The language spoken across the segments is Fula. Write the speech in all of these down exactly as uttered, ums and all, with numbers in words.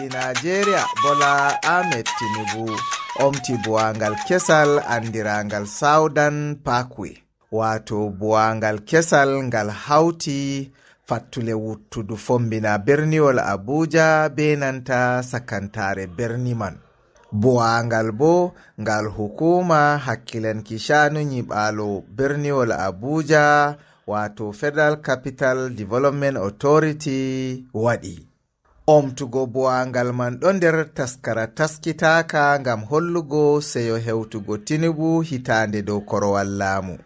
Najeriya Bola Ahmed Tinubu omti buwaangal kesal anndiraangal Southern Parkway, waato buwaangal kesal ngal hawti fattule wuttudu fombina berniwol Abuja be nanta sakantaare berni man. Buwaangal bo ngal hukuuma hakkilanki shanu nyiɓaalo berniwol Abuja, waato Federal Capital Development Authority waɗi. Omtugo buwaangal man ɗo nder taskara taskitaaka ngam hollugo seyo hewtugo Tinubu hitaande dow korowal laamu.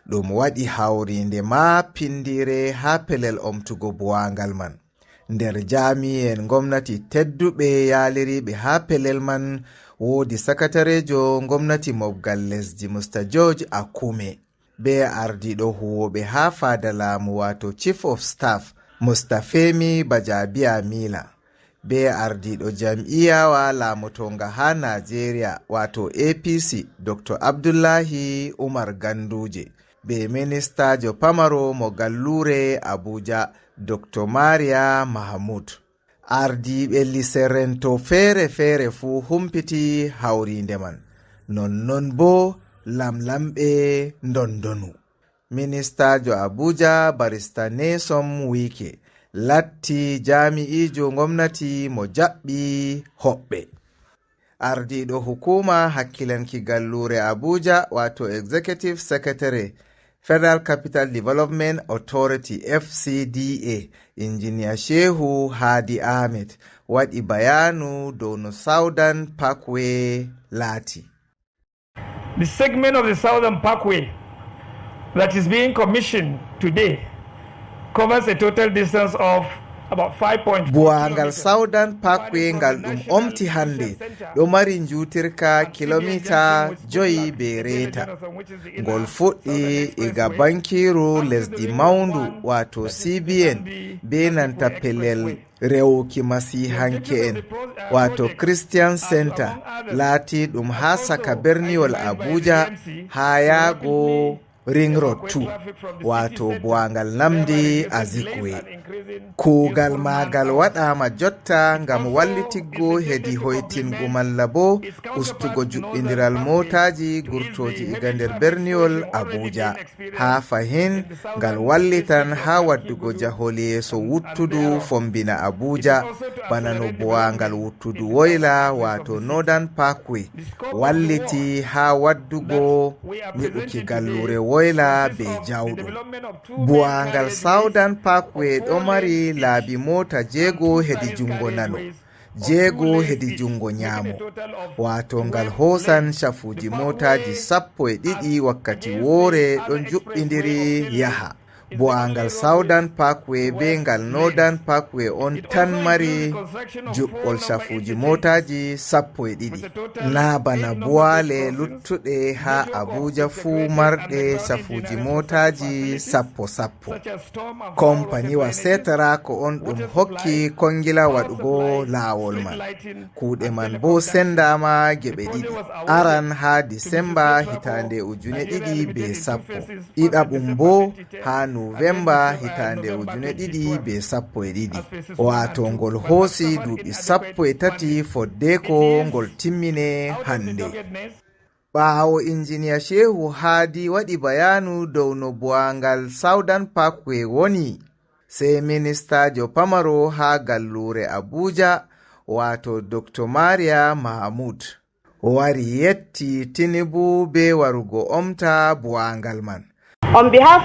Ɗum waɗi hawriinde maa pindiire haa pelel omtugo buwaangal man. Nder jaami'en ngomnati tedduɓe yaaliriiɓe haa pelel man, woodi sakatareejo ngomnati mobgal lesdi Mister George Akume, be ardiiɗo huwooɓe haa faada laamu, waato Chief of Staff Mustafemi Bajabiamila, be ardiiɗo jam'iyawa laamotonga haa Najeriya, waato A P C, Doctor Abdullahi Umar Ganduje, be ministaajo pamaro mo galluure Abuja, Doctor Maria Mahmud. Ardiiɓe liserento feere-feere fuu humpiti hawriinde man, nonnon boo lamlamɓe ndondonu. Ministaajo Abuja, Barista Nyesom Wike, latti jaami'iijo ngomnati mo jaɓɓi hoɓɓe. Ardiiɗo hukuuma hakkilanki galluure Abuja, waato Executive Secretary Federal Capital Development Authority, F C D A, Injiniya Shehu Hadi Ahmed, waɗi bayaanu dow no Southern Parkway laati. The segment of the Southern Parkway that is being commissioned today covers a total distance of about five point four Buwaangal kilometers. Southern Parkway ngal ɗum omti hannde ɗo mari njuutirka kilomita joyi be reeta. Ngol fuɗɗi iga bankiiru lesdi mawndu, waato C B N, be nanta pelel rewuki masiihanke'en, waato Christian Center, laatiiɗum haa saka berniwol Abuja, haa yaago Ring Road two, waato buwaangal Nnamdi Azikiwe. Kuugal maagal waɗaama jotta ngam wallitiggo hedi hoytingo malla boo ustugo juɓɓindiral mootaaji gurtooji iga nder berniwol Abuja. Haa fahin, ngal wallitan haa waddugo jahol yeeso wuttudu fombina Abuja, bana no buwaangal wuttudu woyla, waato Northern Parkway, walliti haa waddugo nyiɓuki galluure woyla be jawɗum. Buwaangal Southern Parkway ɗo mari laabi moota jeego hedi juŋngo nano, jeego hedi juŋngo nyaamo, waato ngal hoosan cafuuji mootaaji sappo e ɗiɗi wakkati woore ɗon juɓɓindiri yaha. Buwaangal Southern Parkway be ngal Northern Parkway on tan mari juɓɓol cafuuji mootaaji sappo e ɗiɗi. Naa bana buwaale luttuɗe haa Abuja fuu marɗe cafuuji mootaaji sappo sappo. Kompaniwa seetaraako on ɗum hokki kongila waɗugo laawol man. Kuuɗe man boo sendaama geɓe ɗiɗi. Aran haa Disemba hitaande ujune ɗiɗi be sappo. Ɗiɗaɓum boo haa Nuwemba hitaande ujune ɗiɗi be sappo e ɗiɗi. Waato ngol hoosi duuɓi sappo e tati foddeeko ngol timmine hannde. Ɓaawo Injiniya Shehu Haadi waɗi bayaanu dow no buwaangal Southern Parkway woni, sey ministaajo pamaro haa galluure Abuja, waato Doktor Maria Mahmud, wari yetti Tinubu bee warugo omta buwaangal man. On behalf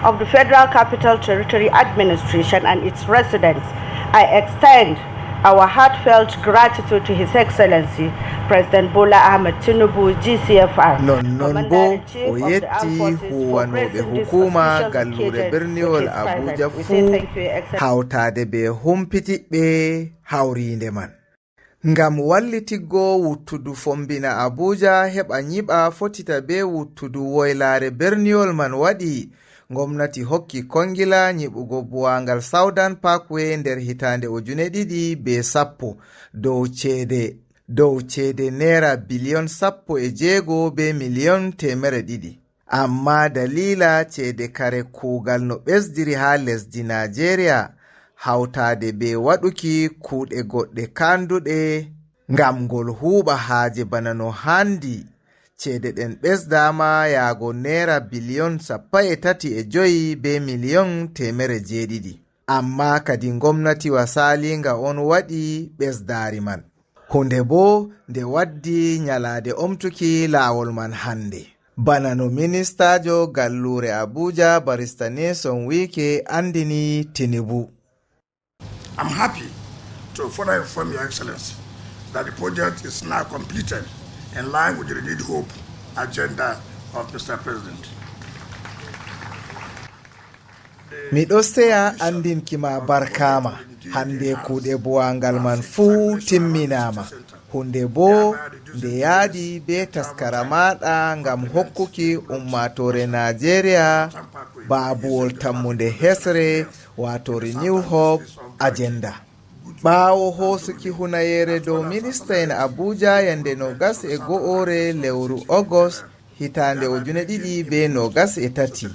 of the Federal Capital Territory Administration and its residents, I extend our heartfelt gratitude to His Excellency President Bola Ahmed Tinubu, G C F R, Nonnon boo, o yetti huuwanooɓe hukuuma galluure berniwol Abuja fuu, hawtaade bee humpitiɓɓe hawriinde man. Ngam wallitiggo wuttudu fombina Abuja heɓa nyiɓa fotita bee wuttudu woylaare berniwol man waɗi, ngomnati hokki kongila nyiɓugo buwaangal Southern Parkway nder hitaande ujune ɗiɗi bee sappo dow ceede, dow ceede neera biliyon sappo e jeego bee miliyon teemere ɗiɗi. Ammaa daliila ceede kare kuugal no ɓesdiri haa lesdi Naajeeriya, hawtaade bee waɗuki kuuɗe goɗɗe kaanduɗe ngam ngol huuɓa haaje bana no haandi. Ceede ɗen ɓesdaama yaago neera biliyon sappo e tati e joy bee miliyon teemere jeeɗiɗi. Ammaa kadi ngomnatiwa saaliinga on waɗi ɓesdaari man. Huunde boo nde waddi nyalaade omtuki laawol man hannde. Bana no ministaajo galluure Abuja, Barista Nyesom Wike, anndini Tinubu. I'm happy to further inform Your Excellency that the project is now completed in line with the renewed hope agenda of Mister President. Miɗo seya anndinki ma barkaama. Hannde kuuɗe buwaangal man fuu timminaama. Huunde boo nde yaadi bee taskara maaɗa ngam hokkuki ummaatoore Naajeeriya baabuwol tammunde hesre, waato Renew Hope Agenda. Ɓaawo hoosuki hunayeere dow minista en Abuja yande noogas e go'oore lewru Ogos, hitaande ujune ɗiɗi bee noogas e tati,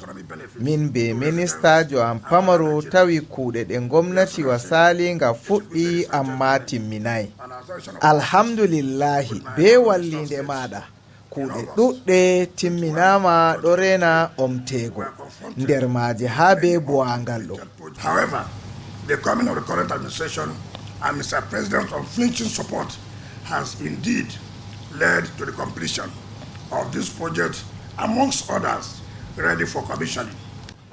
min bee ministaajo am pamaro tawi kuuɗe ɗe ngomnatiwa saaliinga fuɗɗi ammaa timminaay. Alhamdulillahi, bee walliinde maaɗa, kuuɗe ɗuɗɗe timminaama ɗo reena omteego, nder maaje haa bee buwaangal ɗo. However, the coming of the current administration and Mister President's unflinching support has indeed led to the completion of this project, amongst others, ready for commissioning.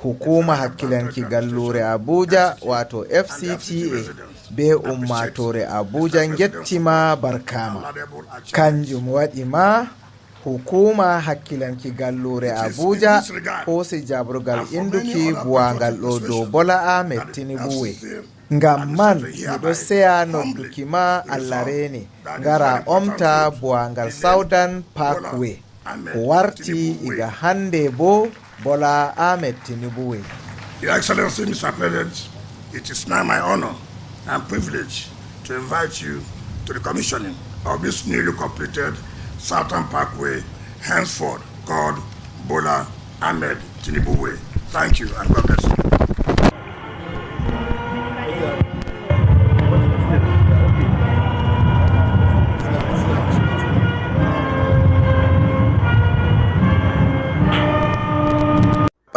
Hukuuma hakkilanki galluure Abuja, waato F C T A, bee ummaatoore Abuja ngettima barkaama. Kanjum waɗi ma hukuuma hakkilanki galluure Abuja hoosi jaabrugal innuki buwaangal ɗo dow Bola Ahmed Tinubu we. Ngam man, miɗo seya nodduki ma Allah reene, ngara omta buwaangal Southern Parkway. Ko warti iga hannde boo Bola Ahmed Tinubu we. Your Excellency, Mister President, it is now my honor and privilege to invite you to the commissioning of this newly completed Southern Parkway, henceforth called Bola Ahmed Tinubu Way. Thank you and God bless you.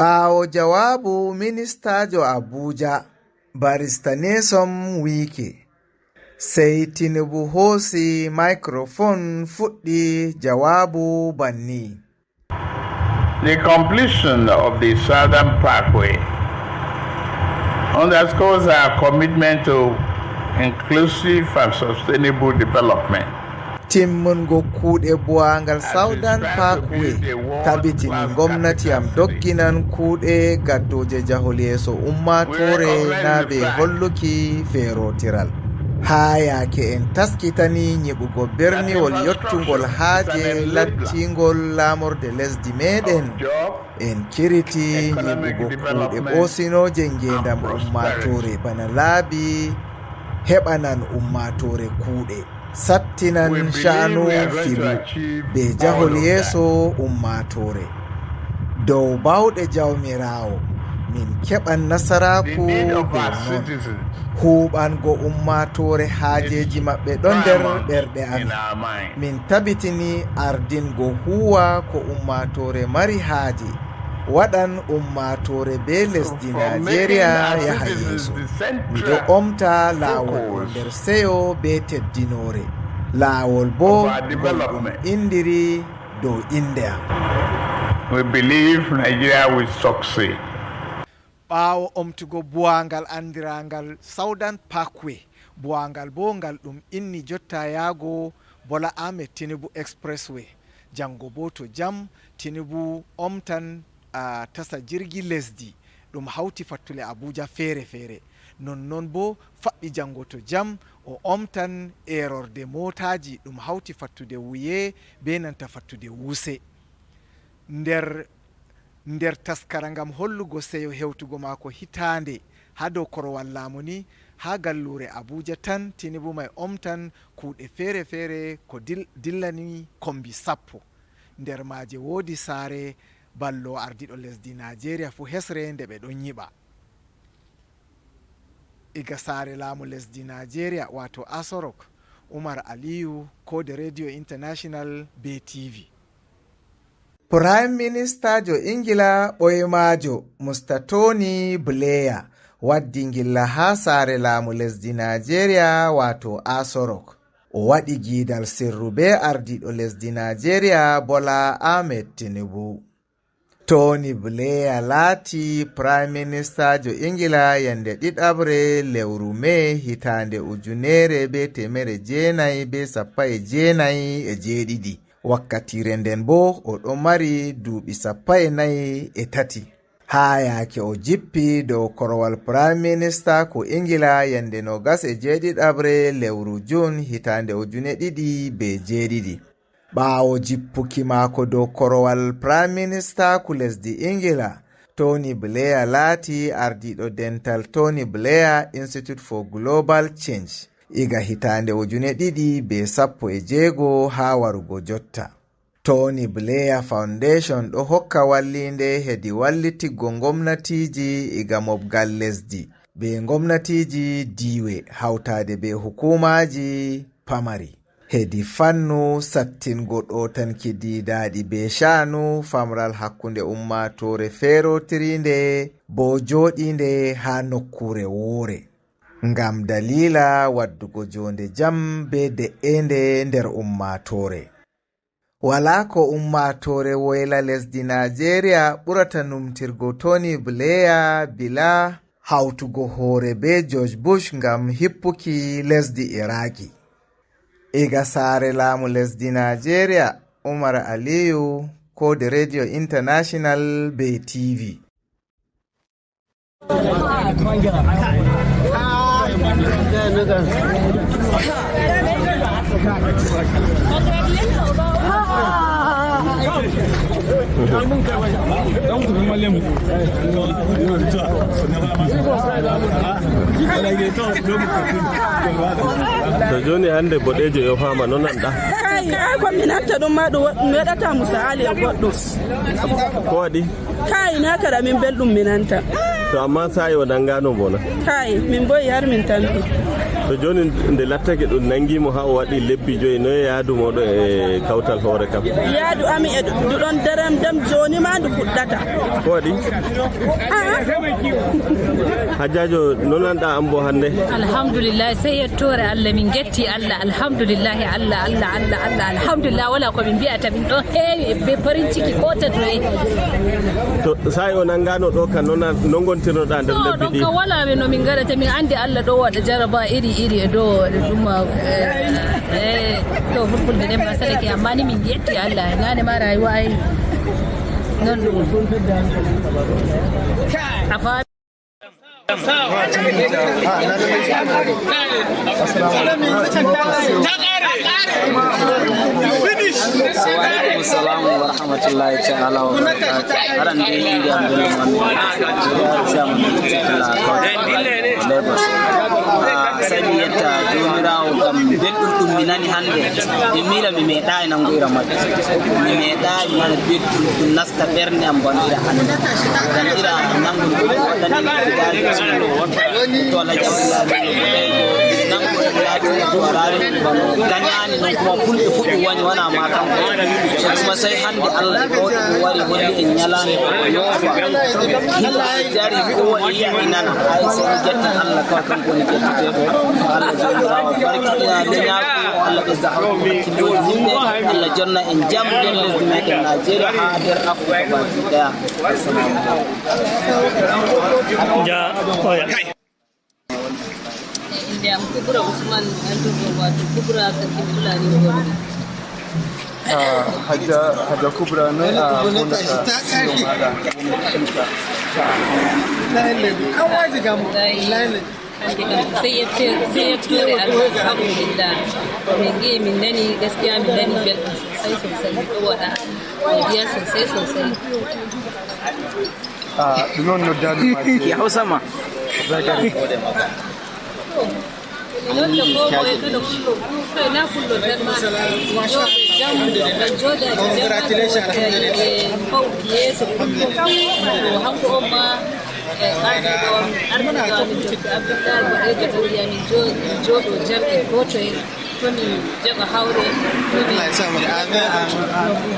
Ɓaawo jawaabu ministaajo Abuja, Barista Nyesom Wike, sey Tinubu hoosi microphone fuɗɗi jawaabu banni. The completion of the Southern Parkway underscores our commitment to inclusive and sustainable development. Timmungo kuuɗe buwaangal Southern Parkway tabitini ngomnati am dogginan kuuɗe gaddooje jahol yeeso ummaatoore naa bee holluki feerootiral. Haa yaake en taskitani nyiɓugo berniwol yottungol haaje lattingol laamorde lesdi meeɗen, en kiriti nyiɓugo kuuɗe ɓoosinooje ngeendam ummaatoore bana laabi heɓanan ummaatoore kuuɗe. Sattinan sha'anu filu bee jahol yeeso ummaatoore. Dow baawɗe Jawmiraawo, min keɓan nasaraaku bee non. Huuɓango ummaatoore haajeeji maɓɓe ɗon nder ɓerɗe amin. Min tabitini ardingo huuwa ko ummaatoore mari haaje. Waɗan ummaatoore bee lesdi Naajeeriya yaha yeeso. Miɗo omta laawol nder seyo bee teddinoore. Laawol boo ngol ɗum inndiri dow innde am. We believe Nigeria will succeed. Ɓaawo omtugo buwaangal anndiraangal Southern Parkway, buwaangal boo ngal ɗum inni jotta yaago Bola Ahmed Tinubu Expressway. Janngo boo to jam, Tinubu omtan a tasa jirgi lesdi ɗum hawti fattule Abuja feere-feere. Nonnon boo faɓɓi janngo to jam o omtan eerorde mootaaji ɗum hawti fattude Wuye bee nanta fattude Wuse. Nder, nder taskara ngam hollugo seyo hewtugo maako hitaande haa dow korowal laamu ni, haa galluure Abuja tan Tinubu may omtan kuuɗe feere-feere ko dil-, dillani kombi sappo. Nder maaje woodi saare ballo ardiiɗo lesdi Naajeeriya fuu hesre nde ɓe ɗon nyiɓa. Iga saare laamu lesdi Naajeeriya, waato Asorok, Umar Aliyu, Koode Radio International bee T V. Prime Ministaajo Ingila ɓoymaajo, Mister Tony Blair, waddi ngilla haa saare laamu lesdi Naajeeriya, waato Asorok. O waɗi giidal sirru bee ardiiɗo lesdi Naajeeriya, Bola Ahmed Tinubu. Tony Blair laati Prime Ministaajo Ingila yande ɗiɗaɓre lewru mee hitaande ujunere bee teemere jeenayi bee sappo e jeenayi e jeeɗiɗi. Wakkatiire nden boo o ɗo mari duuɓi sappo e nayi e tati. Haa yaake o jippi dow korowal Prime Ministaaku Ingila yande noogas e jeeɗiɗaɓre lewru juin hitaande ujune ɗiɗi bee jeeɗiɗi. Ɓaawo jippuki maako dow korowal Prime Ministaaku lesdi Ingila, Tony Blair laati ardiiɗo dental Tony Blair Institute for Global Change iga hitaande ujune ɗiɗi bee sappo e jeego haa warugo jotta. Tony Blair Foundation ɗo hokka walliinde hedi wallitiggo ngomnatiiji iga mobgal lesdi, bee ngomnatiiji diiwe, hawtaade bee hukuumaaji pamari. Hedi fannu sattingo ɗootanki diidaaɗi bee sha'anu famral hakkunde ummaatoore feerotiriinde, boo jooɗiinde haa nokkuure woore. Ngam daliila waddugo joonde jam bee de'eende nder ummaatoore. Walaa ko ummaatoore woyla lesdi Naajeeriya ɓurata numtirgo Tony Blair bilaa hawtugo hoore bee George Bush ngam hippuki lesdi Iraaki. Iga saare laamu lesdi Naajeeriya, Umar Aliyu, Koode Radio International bee T V. To jooni hannde boɗeejo yofaama, no nanɗa? Ay, ay, ko mi nanta ɗum ma ɗum waɗ-, mi waɗata musaali e goɗɗo. Ko waɗi? Kaay, na kadi min belɗum mi nanta. To amma saa'i o nangaano mbo na? Kaay, min boyi har min tampi. To jooni nde lattake ɗum nangi mo haa o waɗi lebbi joyi, noye yaadu mooɗon e kawtal hoore kam? Yaadu ami e du-, du ɗon derem dem jooni ma ndu fuɗɗata. Ko waɗi? A'a. Hajjaajo, no nanɗa an bo hannde? Alhamdulillah, sey yettoore Allah, min ngetti Allah, alhamdulillah, Allah, Allah, Allah, Allah, alhamdulillah, wala ko min mbi'ata, min ɗon heewi e be farin ciki ko to toye. To saa'i o nangaano ɗo kan, no na-, no ngontirnoɗa nder lebbi ɗi? Ɗon ka wala min no min ngaɗata, min anndi Allah ɗo waɗa jaraba iri iri e ɗo waɗa ɗum, eh, eh, to fulfulde ɗen masalake, amma ni min yetti Allah, nane ma rayuwa ay non ɗum. A faami? Wa alaikum salam wa rahmatullahi ta'ala wa barakatuh. Aran dai inde am Bello Muhammad. Chairman of Particular Account Lagos. Ah, sabi yetta Joomiraawo ngam belɗum ɗum mi nani hannde. Mi miila mi meeɗaay nangoyra majjum. Mi meeɗaay mi nana belɗum ɗum nasta ɓernde am bana ira hannde. Ngam ira nanngol ɗum waɗani mi daali to Alhaji Abdullahi Bello Boɗeejo, nanngol ɗum laati to Alhaji Bano Ganaani, non kuma fulɓe fof ɗum wani wona ma kanko. So kuma sey hannde Allah e ɗo ɗum wari holli en ñalaande ko yoofa. Himɓe dari ko waɗi yiya e nana. Ay, so mi ƴetta Allah kawai kanko woni ƴettuteeɗo. Allah Joomiraawo barkiɗina leñaagu, Allah ɓesda hawtude hakkillooji yimɓe, Allah jonna en jam nder lesdi meɗen Najeriya haa nder Afrika baki daya. Assalamu alaikum. Ja, oya. Innde am Kubra Usman, anndorɗo wato Kubra Sarkin Fulani Gombe. Ah, Hajja, Hajja Kubra, noy a wonata siyo maɗa? Woni Shinka. Hannde kam, sey yette-, sey yettoore Allah, alhamdulillah. Min ngi'i, min nani, gaskiya min nani belɗum sosai, sosai. Ɗo waɗa godiya sosai, sosai. Ah, ɗum noon noddaandu ma. Ki Hausa ma. Zagari. To, mi nodda ko moye kala kullo, kay na kullo tan ma. Jooɗo jam, jooɗa jam, e fawki yeeso kullum. To, hanko on ma, Ardiiɗo on, ardiiɗo amin Doktor Abdullahi Boɗeejo ɗo wiya min jo-, min jooɗo jamɗe gootoyel, to min jaɓa hawre, to min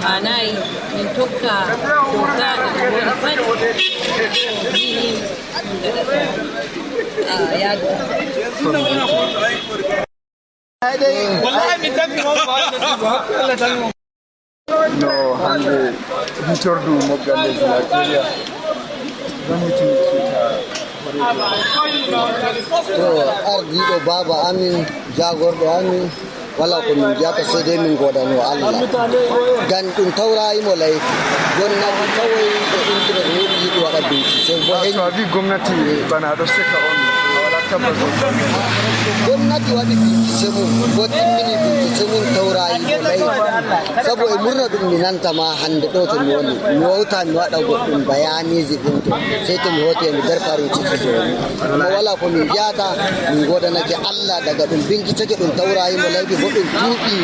haanayi, min tokka dow gaaɗe ɗe woni fat. Min, ah, yaadu. Wallahi min tampi on ko Allah tan. No hannde hitordu mobgal lesdi Nigeria ɗon hitini kiita. To ardiiɗo baaba amin, jaagorɗo amin, wala ko min mbiyata, sey dai min godano Allah. Ngam ɗum tawrayi mo laifi. Gomnati kawai da interest woni yiɗi waɗa bincike. Bo en to a wi gomnati bana ɗo seka on, a wala tabbas on. Gomnati waɗi bincike mum, bo timmini bincike mum, tawrayi mo laifi. Sabu e murna ɗum mi nanta ma hande ɗo to mi woni. Mi wawta mi waɗa goɗɗum bayaniji ɗin to. Sey to mi hoti e mi nder farin ciki joni. Amma wala ko min mbiyata, min godanake Allah daga ɗum bincike ɗum tawrayi mo laifi, bo ɗum tuuɓi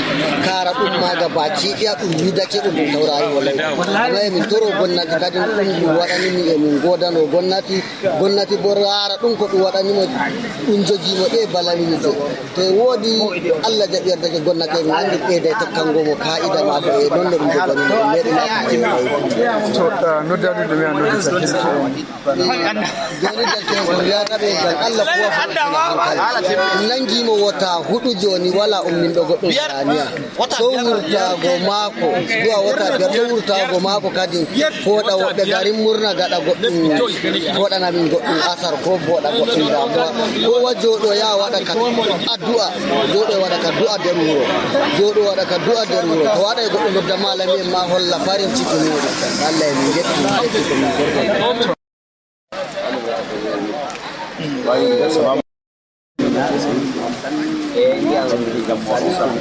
kara ɗum maga ba ciɗiya ɗum yidake ɗum ɗum tawrayi mo laifi. Amma e min toro gomnati kadi ɗum ɗum waɗani min e min godano gomnati. Gomnati bo raara ɗum ko ɗum waɗani mo, ɗum jogi mo ɗe balaniji. To e woodi Allah jaɓi yardake gomnati, en anndi ɓeyday tokkango mo kaa'ida maako e non no ɗum jogani mo, ɗum meeɗi laatade e leydi. To, ah, noddaɗo ɗum e a noddi sakiraaɓe on. Jooni dartee ko mbiyata ɓe ngam Allah kuwa ko ɗum hankali. Ɗum nangi mo wota huɗu jooni wala umminɗo goɗɗo Saniya. Dow wurtaago maako, du'a wota biyar, dow wurtaago maako kadi, fooɗa woɓɓe garin murna gaɗa goɗɗum, fooɗana min goɗɗum asar, ko fooɗa goɗɗum damuwa. Kowa jooɗo ya waɗa ka addu'a, jooɗo waɗa ka du'a nder wuro, jooɗo waɗa ka du'a nder wuro. To waɗay goɗɗo nodda malami en ma holla farin ciki muɗum. Allah e min njetti, min njetti ko min gorko.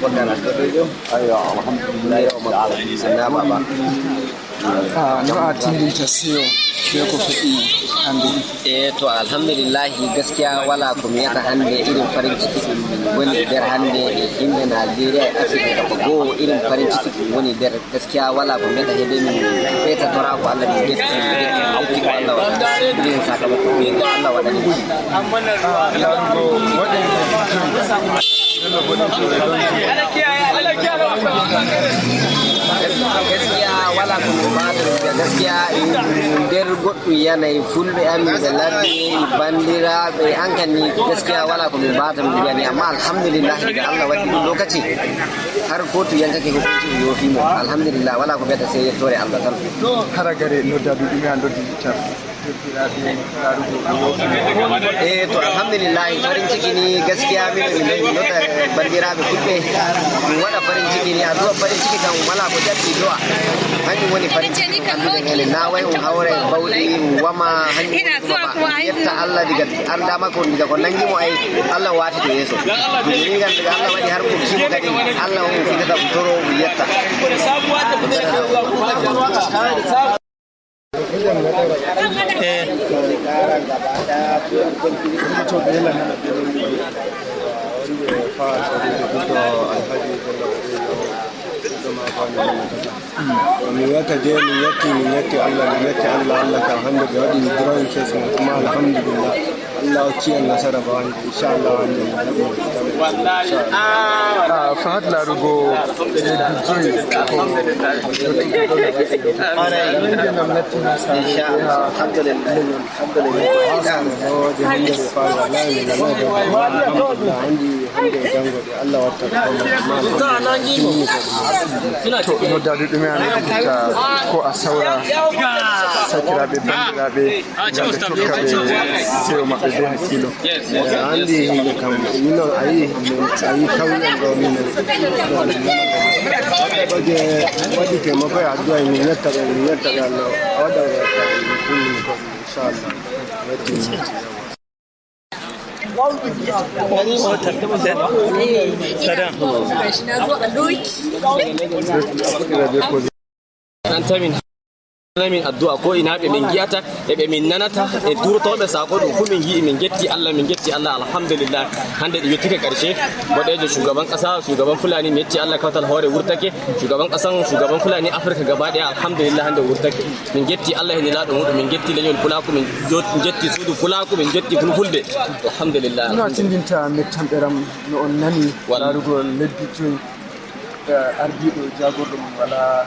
Aywa, alhamdulillahi rabbil alamin. Ah, no a tindinta seyo be ko fe'i hande? Eh, to, alhamdulillahi, gaskiya wala ko mi wiyata hande, irin farin ciki ɗum min woni nder hande e yimɓe Najeriya e Afirka gaba goo, irin farin ciki ɗum woni nder. Gaskiya wala ko mbiyata, heɓe min ɓeytatora ko Allah min ƴetti, min ƴetti hawti ko Allah waɗa. Min sakamako min ko Allah waɗani. Larugo waɗi bello boɗejo e ɗon. Gaskiya wala ko min mbata min mbiya. Gaskiya nder goɗɗum yanayi fulɓe amin ɓe ladde e bandiraɓe an kan ni. Gaskiya wala ko min mbata min mbiya ni, amma alhamdulillah daga Allah waɗi ɗum lokaci. Har kotu yankake hukunci ɗum yoofimo. Alhamdulillah, wala ko mbiyata sey yettoore Allah tan. Hara gare nodda ɗum ɗume a noddi tan? Derɗiraaɓe laarugo ɗum yoofi. Eh, to, alhamdulillah, farin ciki ni gaskiya min mi nodda bandiraɓe fulɓe. Mi waɗa farin ciki ni, addu'a farin ciki kam wala ko ƴatti do'a. Hanjum woni farin ciki ɗum annduɗen enen. Na wai un hawra en bawɗi, un wama, hanjum woni ɗum ba. Yetta Allah diga An dama ko diga ko nangi mo ay Allah wati to yeso. Ni ngal daga Allah wadi har ko kimo kadi Allah o fitata ko toro o yetta. Eh. Min wata je min yetti, min yetti Allah, min yetti Allah, Allah kam hande ɓe waɗi drawing case mai kuma alhamdulillah. Allah hokki en nasara ba hande, inchallah hande min heɓi ndam. Ah, fahat larugo e bijjoy ko. Inchallah, alhamdulillah. Alhamdulillah. Hande ɓe faa wallahi min nanai belɗum. Alhamdulillah, hande e jango Allah watta ko. To, noddaɗo ɗume an noddirta ko a sawra sakiraaɓe, banndiraaɓe, ngam ɓe tokka ɓe seyo maɓɓe be hakkilo. Andi himɓe kam, minon a yi, a yi kawyen ɗo minen. Waɗa je waɗi taimako e addu'a, min yetta ɓe, min yetta ɓe Allah. A waɗa ɓe, inchallah. Saddam. An tamin. Min addu'a ko inaaɓe min ngi'ata e ɓe min nanata e durotooɓe saako ɗum fuu min ngi'i min ngetti Allah, min ngetti Allah, alhamdulillah. Hannde ɗum yottike karshe. Boɗeejo shugaban ƙasa, shugaban Fulani, mi yetti Allah kawtal hoore wurtake. Shugaban ƙasan, shugaban Fulani Afirka gaba ɗaya, alhamdulillah, hannde wurtake. Min ngetti Allah e nelaaɗo muɗum, min ngetti leñol Pulaaku, min jot-, ngetti suudu Pulaaku, min ngetti Fulfulde. Alhamdulillah, No a alhamdulillah. tindinta mettamɓe ram no on nani Wal- laarugol lebbi joyi, eh, ardiiɗo jaagorɗo mum walaa?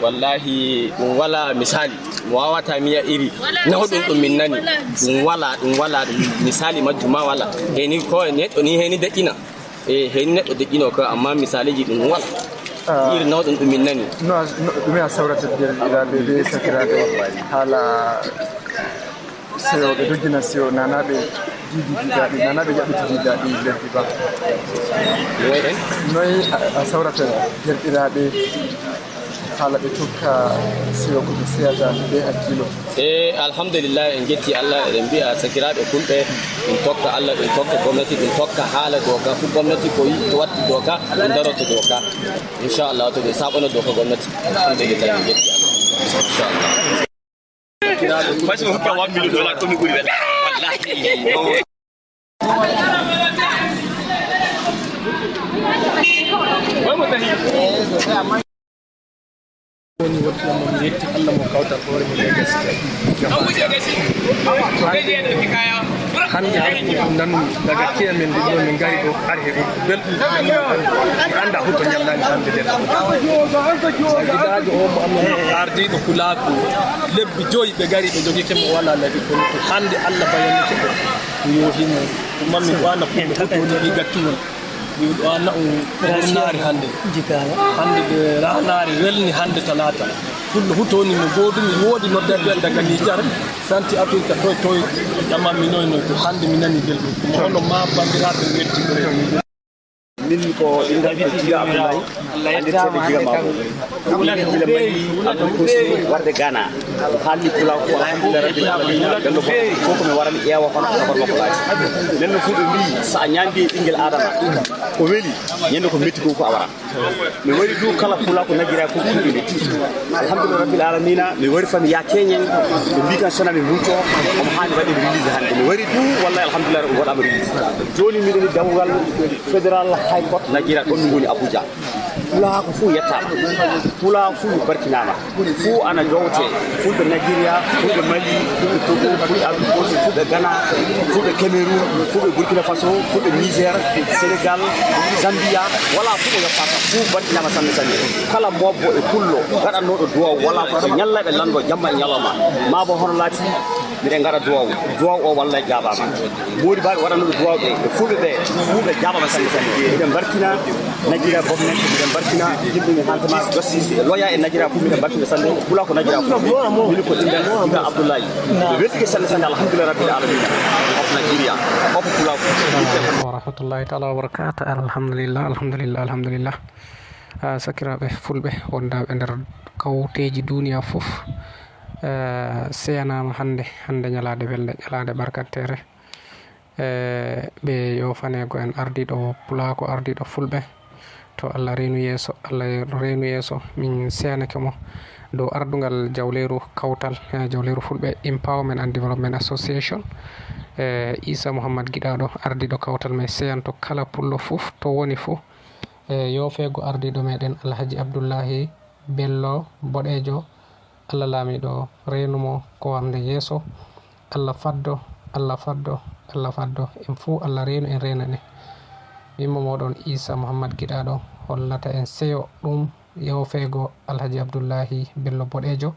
Wallahi, ɗum walaa misaali. Mi waawataa mi yi'a iri nawɗum ɗum min nani. Ɗum walaa, ɗum walaa, ɗum misaali majjum ma walaa. Heni ko neɗɗo ni heni deƴƴina. E heni neɗɗo deƴƴino ko, amma misaaliiji ɗum walaa. Ah. Iri nawɗum ɗum min nani. No a, no, ɗume a sawrata derɗiraaɓe be sakiraaɓe haala seyo, ɓe doggina seyo, nanaaɓe diidi diidaaɗi, nanaaɓe jaɓɓiti diidaaɗi lebbi ba. Noy en? Noy a, a sawrata derɗiraaɓe haala ɓe tokka seyo ko ɓe seyata be hakkilo? E, alhamdulillah, en ngetti Allah, eɗen mbi'a sakiraaɓe fulɓe, ɗum tokka Allah, ɗum tokka gomnati, ɗum tokka haala dooka. Fu gomnati ko yi-, to watti dooka, ɗum daroto dooka. Inchallah, to ɓe saɓano dooka gomnati. Alhamdulillah, en ngetti Allah. Inchallah. Parce que hokka one million dollar ko mi ɓuri welde. Wallahi. Woni wonti mo mi yetti Allah mo kawtal hoore mo Lagos. Hannde hannde ɗum nanu daga keya men ɗum ɗo min ngari ɗo har heɓi belɗum. Mi annda huto ñallani hannde nder. Gidaajo o mo amma ardiiɗo Pulaaku lebbi joyi ɓe ngari ɓe jogike mo wala labi kono ko hannde Allah bayannike ɓe. Ko yohimo. Ɗum mammi ko ana fulɓe huto woni ɗi gattuwol. Ɗiwɗo an na'u gurnaari hannde. Hannde ɓe raanaari welni hannde talaata. Fulɓe hutoni mo goodumi woodi noddeeɓe daga Nijar, santi Afirka toy toy, ƴamanmi noy noy to hannde mi nani belɗum. Ko mo hono ma banndiraaɓe welti. Min ko inngal ko Jiga Abdoulaye, anndirteeɗo Jiga Mabo. Ɗum min gila Mali, Abdou Kousou, warde Ghana. Ko haalni Pulaaku, alhamdulillah rabbil alamina, bello ko fof ko mi wara mi ƴeewa kono ko gorko ko laati. Nen no fulɓe mbiyi, so a ñaandi e ɓinngel Aadama, ko weli, ñande ko metti ko, ko a waran. Mi wari du kala Pulaaku Najira ko ɗum ɓe metti. Alhamdulillah rabbil alamina, mi wari fami ya keñen, ɓe mbi kan sona mi mucco, omo haani waɗi release hannde. Mi wari du, wallahi alhamdulillah, ɗum waɗama release. Jooni miɗen e dawgal Federal High Court Najira, ɗon mi ngoni Abuja. Pulaaku fuu yettaama. Pulaaku fuu barkinaama. Fuu ana jowte. Fulɓe Nigeria, fulɓe Mali, fulɓe Togo, fulɓe Ivory Coast, fulɓe Ghana, fulɓe Cameroun, fulɓe Burkina Faso, fulɓe Niger, Senegal, Zambia, walaa fuu mo yoppaaka. Fuu barkinaama sanne sanne. Kala mobbo e pullo gaɗannooɗo duwaw, walaa ko so ñallaaɓe lanndo jamma e ñalawma. Maa bo hono laati, miɗen ngaɗa duwaw. Duwaw o wallay jaabaama. Moodi baaɓe waɗannooɓe duwaw ɓe, e fulɓe ɓe, fulɓe jaabaama sanne sanne. Miɗen mbarkina Najira government, miɗen mbarkina yimɓe mi hantama justice, e loya e Najira fof, miɗen mbarkina sanne. Pulaaku Najira fof. Min ko inngal Jiga Abdoulaye. Mi weltike sanne sanne, alhamdulillah rabbil alamina. Of Nigeria. Of Pulaaku. Wa rahmatullahi taala wa barakatuh. Alhamdulillah, alhamdulillah, alhamdulillah. Ah, sakiraaɓe fulɓe wondaaɓe nder kawteeji duniya fof, eh, seyanaama hannde, hannde ñalaande welnde, ñalaande barkanteere. Eh, ɓe yoofaneego en ardiiɗo pulaaku, ardiiɗo fulɓe. To Allah reenu yeeso, Allah reenu yeeso, min seyanake mo dow ardungal jawleeru kawtal, eh, jawleeru fulɓe Empowerment and Development Association. Eh, Isa Muhammad Giɗaaɗo, ardiiɗo kawtal, mais seyanto kala pullo fof to woni fof. E yoofeego ardiiɗo meɗen Alhaji Abdullahi Bello Boɗeejo, Allah laamiiɗo reenu mo ko warnde yeeso. Allah faddo, Allah faddo, Allah faddo. En fuu Allah reenu, en reenane. Min mo mooɗon Isa Muhammad Giɗaaɗo hollata en seyo ɗum yoofeego Alhaji Abdullahi Bello Boɗeejo.